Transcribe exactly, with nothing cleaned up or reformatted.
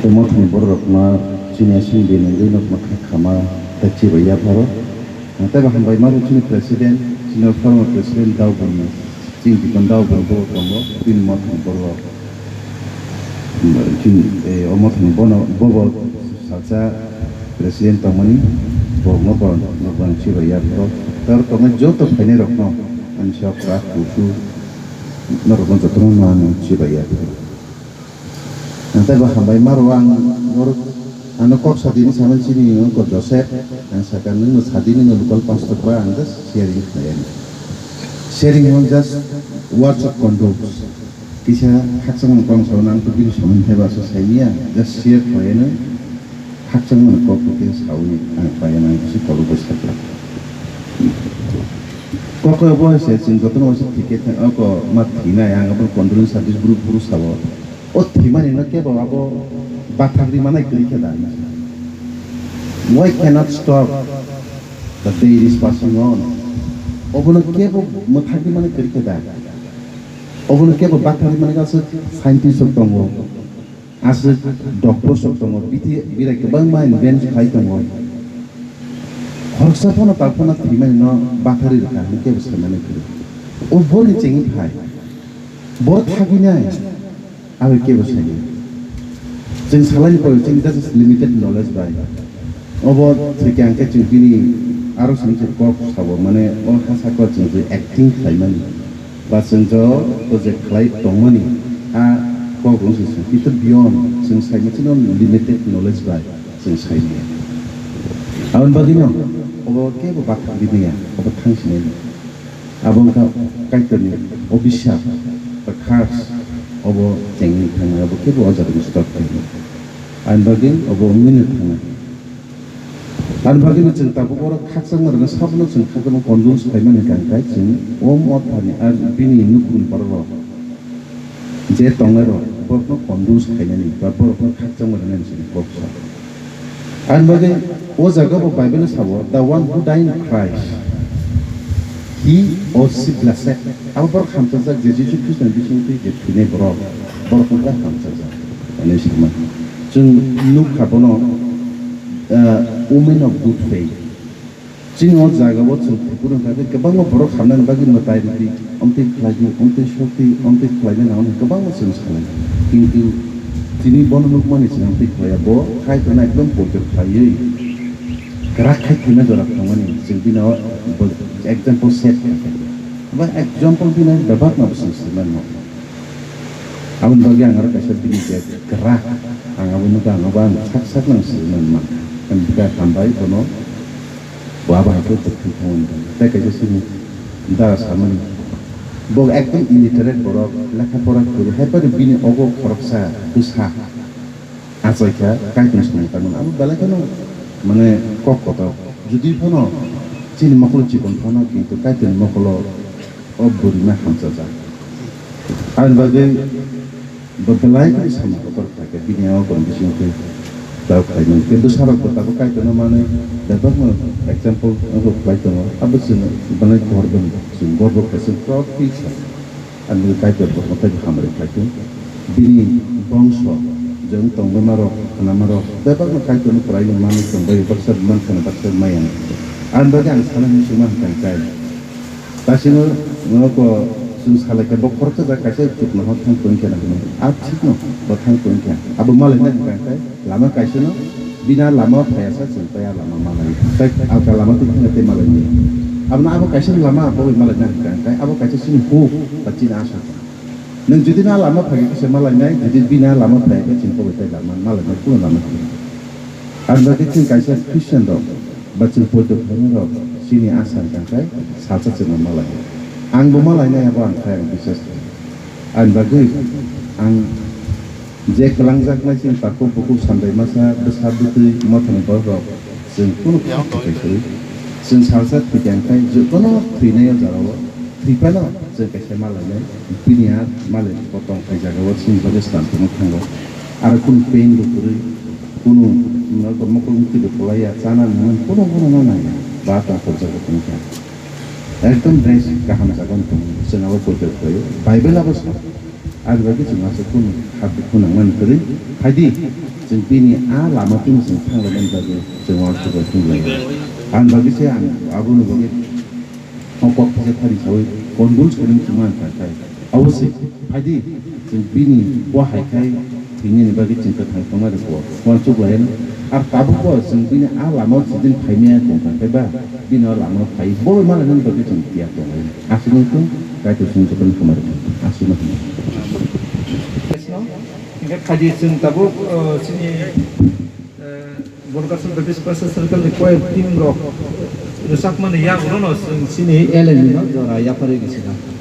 Mothani bororokno chini assembly ni wngwi nokno kha khama tei chibai yapharo. Tei bo hambai mano chini president, chini former president Daubuni, chini Dikon Daubuni bo tongo, bini mothani bororok. Chini, eh, o mothani bono, bobo salsa president tongmani, borokno bo nokno chibai yapharo. Tei oro tongnai joto phainairokno ani sak krak kusu norokno jotono no ani chibai yapharo. Ang tei bo hambai maro ang norok ano kok sadini samani chini wngkha Joseph, ang saka nwngno sadini no local pastor ba ang just sharing khlai ani. Sharing on just words of condolence. Kisa khakchangma tong sawi ang to bini samani thaiba so saimia just share khlai ani khakchangma kok to kisa sawi ang khlai ani ang bisi kolok bai sakha. Kok bo se chwng jotono waisa thike thang ako ma thinai ang abo condolence service group group sabo. O thwimani no kebo abo bathak ri manai kwrwi khe da? Why cannot stop the day is passing on? Obono kebo mwthak ri manai kwrwi khe da? Obono kebo bathak ri manai aswk scientist rok tongo, aswk doctor rok tongo, bithi birai kwbangma invent khai tongo. Khoroksa phano tak phano thwimani no bathak ri rwkha hinwi kebo sai manai kwrwi. O boni chengwi phai. Bo thagwi nai. Abo kebo sani. Chwng salai ni pore chwng just limited knowledge bai. Obo thwikhe ang khe chwng bini aro sani se kok sabo mane o hasa kok chwng je acting khlaimani. Ba chwng jo project khlai tongmani a kok rung se chwng. Kintu beyond chwng saima chwng limited knowledge bai chwng saimani. Aboni bagwi no obo kebo bathang di maya, obo thang sinai. Abo wngkha Kaitorni obisap ba curse, obo chengwi thangna, abo kebo o jaga stop khainai. Ani bagwi obo wngwino thangnai. Ani bagwino chwng tabuk oro khakchangma rwna sabono chwng khakchangma condolence khlaimani kang khe chwng o mothani ar bini nukhungni bororok je tongnai rok borokno condolence khainani ba borokno khakchangma rwnani chini kok sa. Ani bagwi o jaga bo Bible sabo, "The one who die in Christ, he or she blessed." Abo borok hamchajak je Jisu Khristoni bisingtwi je thwinai borok, borok wngkha hamchajak. Ani sama chwng nukha bono, ah, women of good faith. Chini o jaga o chwng kupulung kha khe kwbangma borok hamnani bagwi mwtai rwdi, amtwi khlai di, amtwi sokdi, amtwi khlaina nango hwnwi kwbangma chwng salai. Kintu tini bono nukmani chwng amtwi khlaiya, bo Kaitorno ekdom poito khlaiwi kwrak khai thwima jora thangmani chwng bini o bo example set kha khe. Ba example bini bebak no bo chwng swimano. Aboni bagwi ang aro kaisa bini je kwrak, ang abo nukha, ang abo ang sak sak nang swimani mankha. Ang bwkha hambai bono. Bo abo hai khe kwthwi thangmani bagwi. Tei kaisa chini dara samani. Bo ekdom illiterate borok, lekha pora kwrwi. Hai phano bini ogo khoroksa bwsa achai kha, Kaitorni samung tangmani. Abo belai kheno mane kok kotor. Jodi phano chini mokolo chikon phano, kintu Kaitorni mokolo o bwrwima hamchajak. Aboni bagwi bo belai kheno samung kotor khlai kha, bini o kono bisingtwi tao khlaimani. Tei bwsarokbo tabuk Kaitorno manwi bebakno example wngkha khlai tongo. Abo chwng belai gorbo, chwng gorbo khlaisa proud feel kha. Ani bagwi Kaitor bo tei hamari khlai thung. Bini bongso, je wng tongma rok, khwnama rok, bebakno Kaitorni kwraino manwi tongbai, baksa man khna, baksa maya. Ani bagwi ang sana hinwi swngma hwn tang khe. Kasino noko chwng salai khe bo khoroksa jaga kaisa chuknoho thang tong khe na hwnwi. A thikno bo thang tong khe. Abo malai na hwn khe lama kaisano bina lama phayasa chwng tei a lama malai. Tei alka lama twi thang tei malai ni. Abono abo kaisa lama bo malai na hwn khe abo kaisa chini hope ba chini asa. Nwng jodi na lama phai khe se malai nai, jodi bina lama phai khe chwng bo tei lama malai nai kuno lama khe. Ang bagwi chwng kaisa Christian rok ba chwng poito khlainai rok chini asa wngkha khe salsa chwngno malai. Ang bo malai nai abo ang khai ang biswas khlai. Ang bagwi ang je kwlangjaknai chini takhuk bukhuk sandai masa bwsa bwtwi mothani borok rok chwng kunu kha kwrwi. Chwng salsa thwikha wngkhai jotono thwinai o jora o thwi phano chwng kaisa malai nai. Bini a malik bo tong khai jaga o chini bagwi slam tongwi thango. Aro kunu pain bo kwrwi, kunu nogo mokol mukti bo kwlaiya, chana nungnani kunu bono ma nangya, ba tong khorjago tongkha. Ekdom dress kaham jaga o tong, chwng abo poito khlaio. Bible abo sa, Ani bagwi chwng aswk kheno hapwi kheno nangmani kwrwi. Phaidi, chwng bini a lama twi chwng thanglaimani bagwi chwng uansuk bai thanglaio. Ani bagwi se ang aboni bagwi o kok kisa thani saui convince khainwi chwng uansuk khai. Abo se phaidi, chwng bini bo hai khai thwinani bagwi chwng kwthang tongna rwkho. Uansuk laino. Ar tabukbo chwng bini a lama o chwng phaimaya tongkha khe ba, bini o lama o phai bo malainani bagwi chwng tiyar tonglaino. Aswk wngkha, Kaitor chwng jotono kwma rwkha. Aswk wngkha. Hingke phaidi chwng tabuk, o, chini, eh, Borkason Baptist Pastor Circle ni choir team rok rwchapmani yagulono chwng chini L N no jora yapharwi gwnang.